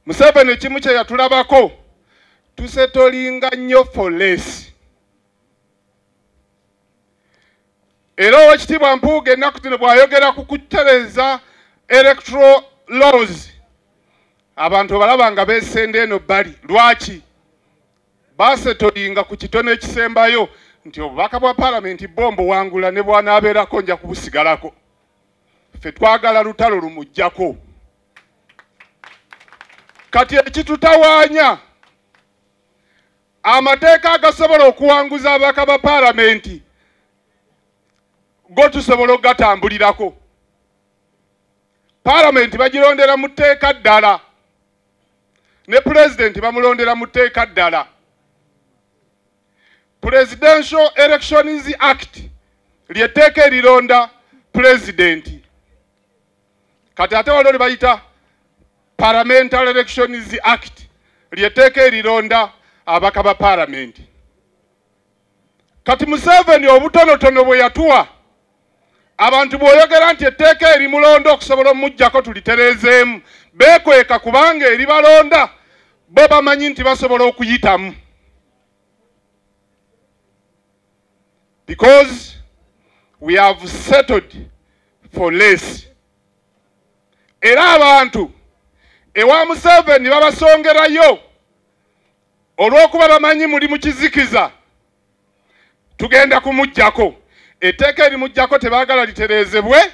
Museveni ekimu kye yatulabako, tusetolinga nnyo for less. Era Oweekitiibwa Mpuuga ennaku zino bw'ayogera ku kutereeza electoral laws, abantu balaba nga beesenda eno bbali. Lwaki? Basetolinga ku kitono ekisembayo nti obubaka bwa paalamenti bo mbuwangula ne bw'anaabeerako nja kubusigalako. Ffe twagala lutalo lumuggyako. Kati ekitutawaanya, amateeka agasobola okuwanguza ababaka ba paalamenti go tusobola okugatambulirako. Paalamenti bagirondera mu tteeka ddala, ne pulezidenti bamulondera mu tteeka ddala. Presidential Elections Act ly'etteeka erironda pulezidenti. Kati ate waliwo lye bayita Parliamentary Elections Act, ly'etteeka erironda ababaka ba paalamenti. Kati Museveni obutonotono bwe yatuwa abantu, bw'oyogera nti etteeka erimulonda okusobola omuggyako tulitereezeemu, beekweka kubanga eribalonda bo bamanyi nti basobola okuyitamu, because we have settled for less. Era abantu ewa Museveni babasongerayo olw'okuba bamanyi muli mu kizikiza, tugenda kumuggyako. Etteeka erimuggyako tebaagala litereezebwe.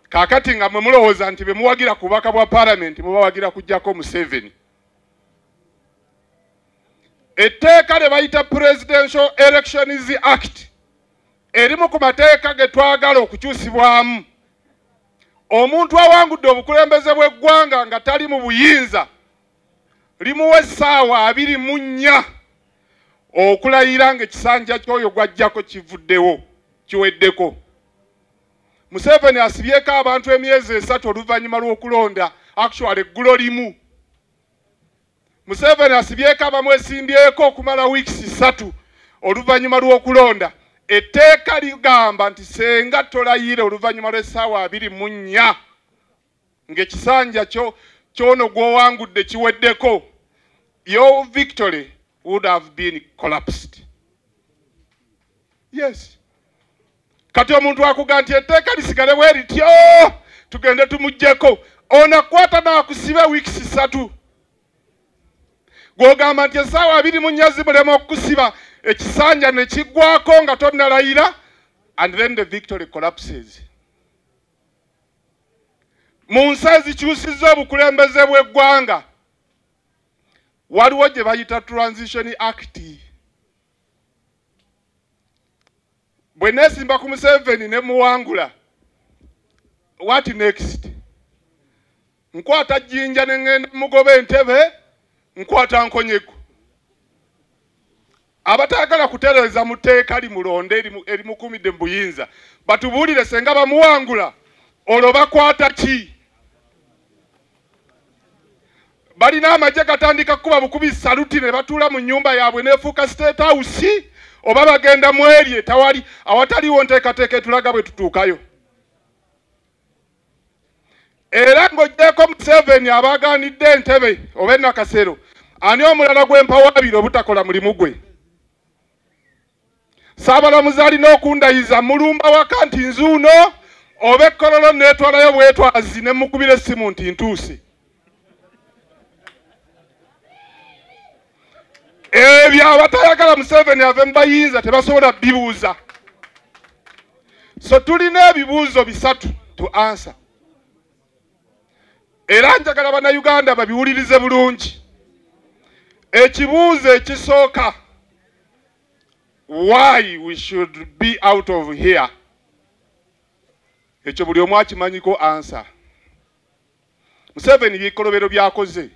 Kaakati nga mwe mulowooza nti be muwagira ku bubaka bwa paalamenti mubawagira kuggyako Museveni. Etteeka lye bayita Presidential Elections Act erimu ku mateeka ge twagala okukyusibwamu. Omuntu awangudde obukulembeze bw'eggwanga nga tali mu buyinza, limuwa essaawa 24 okulayira ng'ekisanja ky'oyo gw'ajjako kivuddewo, kiweddeko. Museveni asibyeko abantu emyezi 3 oluvannyuma lw'okulonda, actually eggulo limu. Museveni asibyeko abamwesimbyeko okumala weeks 3 oluvannyuma lw'okulonda. Etteeka ligamba nti senga tolayira oluvannyuma lw'essaawa 24 ng'ekisanja kyo kyono gw'owangudde kiweddeko, your victory would have been collapsed. Yes. Kati omuntu akuga nti etteeka lisigale bwe lityo tugende tumuggyeko, ono akwata n'akusiba weeks 3. Gw'ogamba nti essaawa 24 zimulema okukusiba, ekisanja ne kiggwako nga tonnalayira, and then the victory collapses. Mu nsi ezikyusizza obukulembeze bw'eggwanga waliwo gye bayita Transition Act. Bwe neesimba ku Museveni ne muwangula, what next? Nkwata jjinja ne ŋŋenda mugoba entebe, nkwata nkonyego. Abataagala kutereeza mu tteeka limulonde erimukuumidde mu buyinza batubuulire senga bamuwangula olwo bakwata ki? Balina amagye gatandika kukuba bukubi saluti ne batuula mu nnyumba yaabwe n'efuuka State House, oba bagenda mu eri etawali awataliwo nteekateeka etulaga bwe tutuukayo? Era ng'oggyeko Museveni abagaanidde entebe oba enakasero, ani omulala gw'empawaabira obutakola mulimu gwe? Ssaabalamuzi alina okundayiza mulumba waka nti nzuuno, oba ekkololo neetwalayo bwetwazi ne mukubira essimu nti ntuuse. Ebyo abatayagala Museveni ave mu bayinza tebasobola bibuuza. So tulina ebibuuzo 3 to answer. Era njagala bannayuganda babiwulirize bulungi. Ekibuuzo ekisooka, why we should be out of here? Ekyo buli omu akimanyiko answer. Museveni bikolobero by'akoze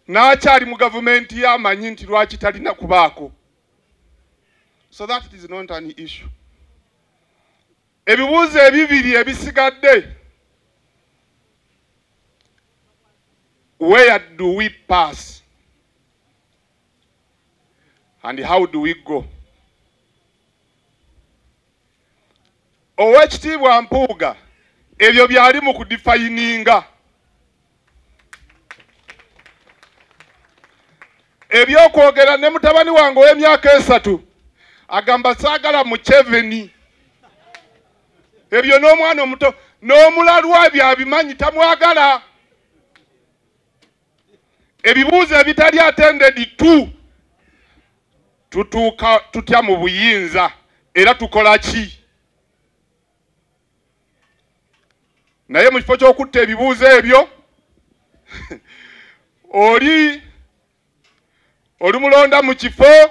n'akyali mu gavumenti y'amanyi nti lwaki talina kubaako. So that is not an issue. Ebibuuzo ebibiri ebisigadde, where do we pass and how do we go? Oweekitiibwa Mpuuga ebyo byali mu kudifayininga. Ebyokwogera ne mutabani wange ow'emyaka 3 agamba saagala Museveni. Ebyo n'omwana omuto n'omulalwa byabimanyi tamwagala. Ebibuuzo ebitali attended to, tutuuka tutya mu buyinza era tukola ki? Naye mu kifo ky'okutta ebibuuzo ebyo oli olumulonda mu kifo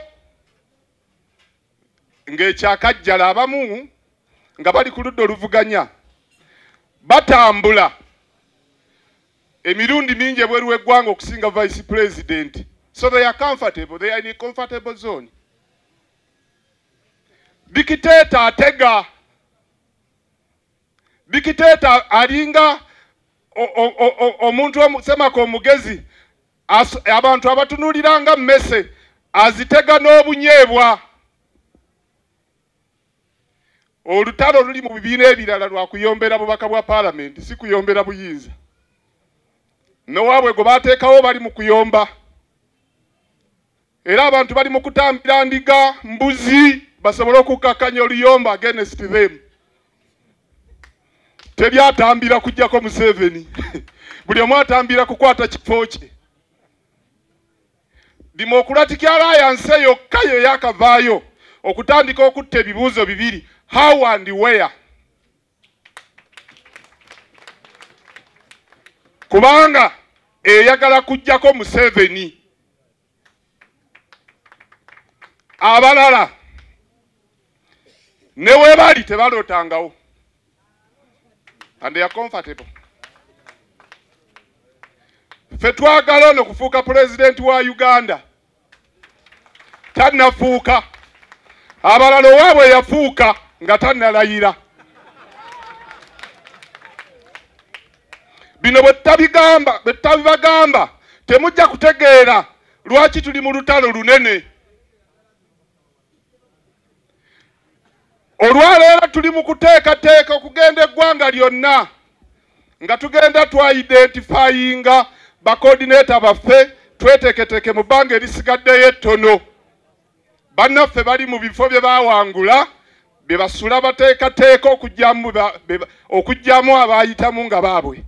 ng'ekyakajjala. Abamu nga bali ku ludda oluvuganya batambula emirundi mingi ebweru w'eggwanga okusinga vice president. So they are comfortable, they are in a comfortable zone. Dictator atega, dictator alinga omuntu omusemako omugezi, abantu abatunuuliranga mmese azitega n'obunyeebwa. Olutalo luli mu bibiina ebirala lwa kuyombera bubaka bwa paalamenti, si kuyombera buyinza. Nowaabwe gwe bateekawo bali mu kuyomba, era abantu bali mu kutambira ndiga mbuzi basobole okukakkanya oluyombo against them. Tebyatambira kujjako Museveni. Buli omu atambira kukwata kifo kye. Democratic Alliance yokka ye yakavaayo okutandika okutta ebibuuzo bibiri, how and where. Kubanga eyagala kujjako Museveni. Abalala ne we bali tebalootangawo, and they are comfortable. Ffe twagala ono kufuuka pulezidenti wa Uganda, tannafuuka. Abalala owaabwe yafuuka nga tannalayira. Bino bwe tutabibagamba temujja kutegeera lwaki tuli mu lutalo lunene. Olwaleero tuli mu kuteekateeka okugenda eggwanga lyonna nga tugenda twaidentifyinga bacoordinator baffe, tweteeketeeke mu bbanga erisigaddeyo ettono. Bannaffe bali mu bifo bye baawangula bye basula bateekateeka okuggyamu abaayitamu nga baabwe.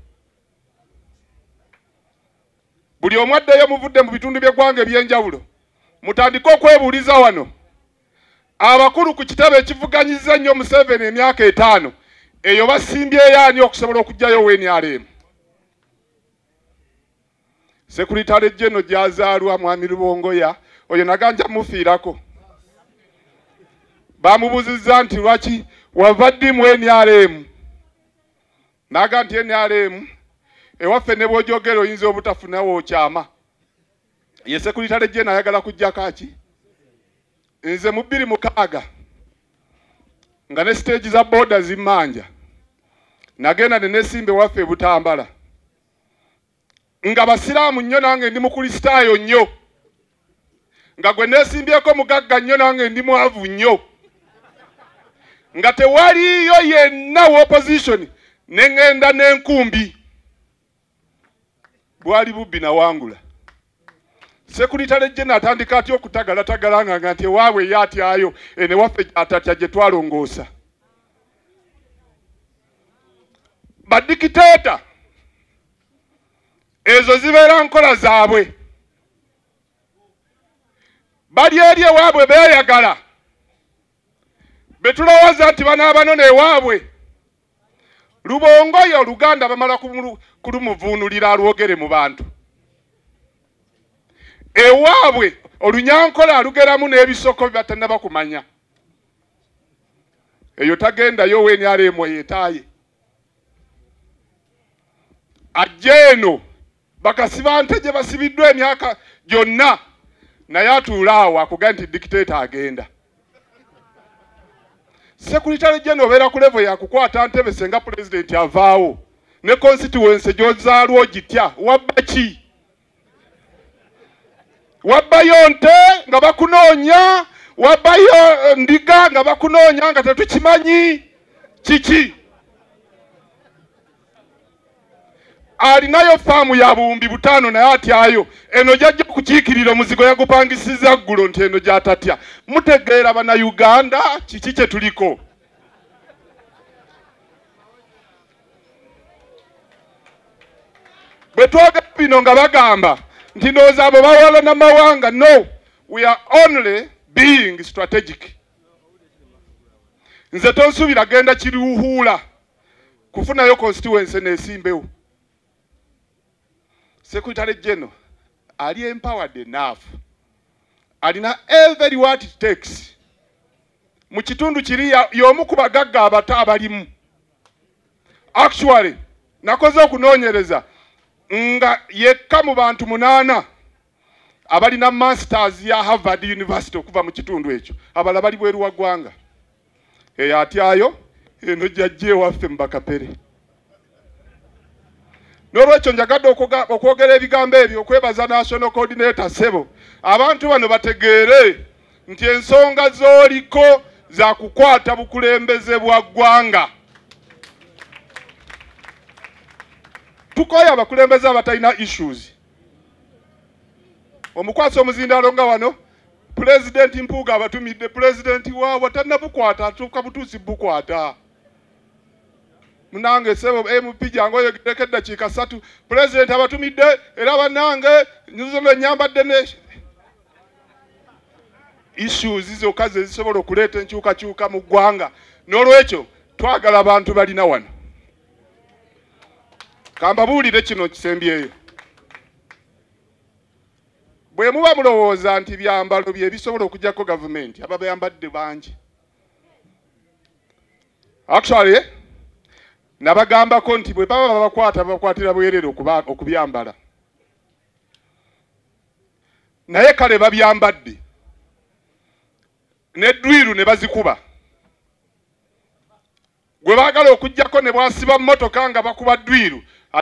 Buli omu addeyo muvudde mu bitundu by'eggwanga eby'enjawulo, mutandike okwebuuliza wano. Abakulu ku kitebe ekivuganyiza ennyo Museveni emyaka 5 eyo basimbyeyo ani okusobola okuggyayo ONRM? Sekuritale General gy'azaalwa Mwami Lubongoya oyo naganja mufiirako. Bamubuuzizza nti lwaki wava ddi mu NRM? Naga nti NRM ewaffe ne bw'ogyogera oyinza obutafunawo kyama. Ye Sekuritale General ayagala kuggyako ki? Nze mu 2006 nga ne stage za boda zimmanja nagenda ne nesimba ewaffe e Butambala nga basiraamu nnyo nange ndi mukristaayo nnyo, nga gwe nesimbyeko mugagga nnyo nange ndi mwavu nnyo, nga tewaliyo yenna wa opposition, ne ŋŋenda n'enkumbi. Bwali bubbi nawangula. Sekuritale General atandika atya okutagalatagala nga nti ewaabwe ye atyayo ene waffe atatya gye twalongoosa. Badikiteeta ezo zibeera nkola zaabwe, bali eri ewaabwe beeyagala, betulowooza nti banaabanona ewaabwe. Lubongoya Oluganda bamala kulumuvuunulira alwogere mu bantu. Ewaabwe olunyankola alugeramu n'ebisoko bye batannaba kumanya. Eyo tagendayo ONRM yeetaaye. Ajja eno bakasiba nte gye basibiddwa emyaka gyonna, naye atuula awo akugaa nti dictator agenda. Sekuritale General obeera ku level yakukwata ntebe senga pulezidenti avaawo ne constituency gy'ozaalwa ogitya, wabba ki? Wabbayo nte nga bakunoonya, wabbayo ndiga nga bakunoonya nga tetukimanyi kiki. Alinayo faamu ya 5,000 naye atyayo. Eno gy'ajja okukiikirira omuzigo yagupangisiza ggulo nti eno gy'atatya. Mutegeera Bannayuganda kiki kye tuliko. Bwe twogera bino nga bagamba nti ndowooza abo bawala n'amawanga. No, we are only being strategic. Nze tonsuubira genda kiruhuula kufunayo constituency neesimbewo. Secretary General ali empowered enough, alina every what it takes. Mu kitundu kiri y'omu ku bagagga abato abalimu. Actually nakoze okunoonyereza nga yekka mu bantu 8 abalina masters ya Harvard University okuva mu kitundu ekyo, abalala bali bweru wa ggwanga. Eyo atyayo eno gy'ajja ewaffe mu Bakapere. N'olwekyo njagadde okwogera ebigambo ebyo okwebaza National Coordinator Ssebo. Abantu bano bategeere nti ensonga z'oliko za kukwata bukulembeze bwa ggwanga. Tukooye abakulembeze abatalina issues. Omukwasa omuzindaalo nga wano Pulezidenti Mpuuga abatumidde, pulezidenti waabwe tannabukwata, atuuka butuusi bukwata. Munange ssebo MP jangu oyogereko eddakiika 3. Pulezidenti abatumidde era bannange nzuno nnyambadde ne issues zokka ze zisobola okuleeta enkyukakyuka mu ggwanga. N'olwekyo twagala abantu balina wano. Kambabuulire kino kisembyeyo. Bwe muba mulowooza nti byambalo bye bisobola okuggyako gavumenti, ababyambadde bangi. Actually nabagambako nti bwe baba babakwata babakwatira bwerere okubyambala, naye kale babyambadde n'eddwiru ne bazikuba. Gwe baagala okuggyako ne bwasiba mmotoka nga bakuba ddwiru,